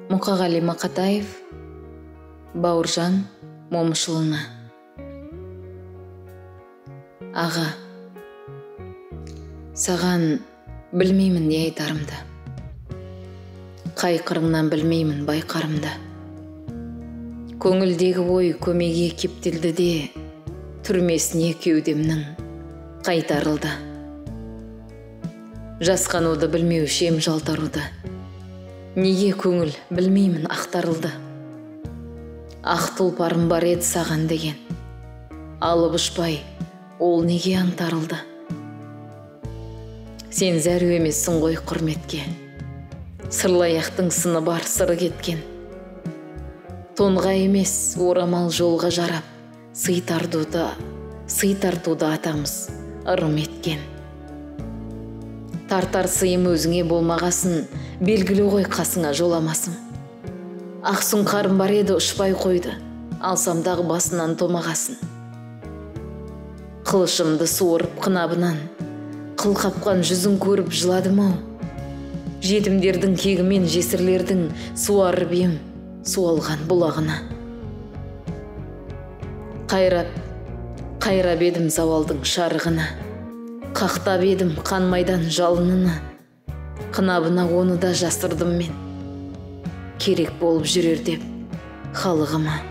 Мұқағали Мақатаев, Бауыржан Момышұлына. Аға, саған білмеймін не айтарымды. Қай қырыңнан білмеймін байқарымды. Көңілдегі ой көмеге кептелді де, түрмесіне кеудемнің қайтарылды. Жасқануды білмеуші ем жалтаруды. Неге көңіл білмеймін ақтарылды. Ақ тұлпарым бар еді саған деген. Алып ұшпай, ол неге аңтарылды? Сен зәру емессің ғой құрметке. Сырлаяқтың сыны бар, сыры кеткен. Тонға емес, орамал жолға жарап, сый тартуды атамыз ырым еткен. Тартар сыйым өзіңе болмағасын, белгілі ғой қасыңа жоламасым. Ақ сұңқарым бар еді ұшпай қойды, алсамдағы басынан томағасын. Қылышымды суырып қынабынан, қыл қапқан жүзін көріп жыладым-ау. Жетімдердің кегімен жесірлердің суарып ем, суалған бұлағына. Қайрап едім зауалдың шарығына, қақтап едім қан майдан жалынына, қынабына оны да жасырдым мен, керек болып жүрер деп халығыма.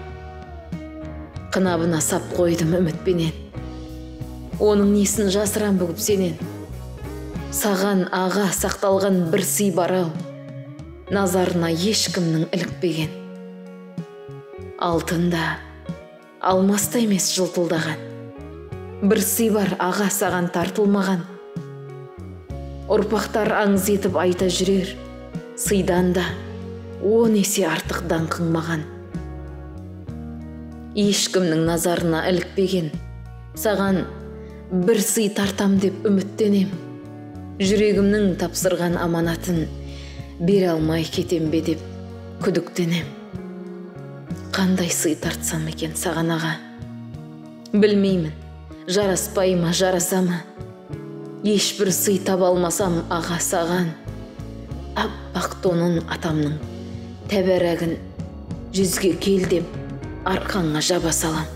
Қынабына сап қойдым үмітпенен, оның несін жасырам бүгіп сенен. Саған аға сақталған бір сый бар-ау, назарына ешкімнің ілікпеген. Алтын да, алмас та емес жылтылдаған. Бір сый бар аға саған тартылмаған. Ұрпақтар аңыз етіп айта жүрер, сыйдан да 10 есе артық даңқың маған. Ешкімнің назарына ілікпеген, саған бір сый тартам деп үміттенем. Жүрегімнің тапсырған аманатын бере алмай кетем бе деп күдіктенем. Қандай сый тартсам екен саған аға? Білмеймін, жараспай ма, жараса ма? Ешбір сый таба алмасам аға саған, аппақ тонын атамның тәбәрәгін жүзге кел деп арқаңа жаба салам.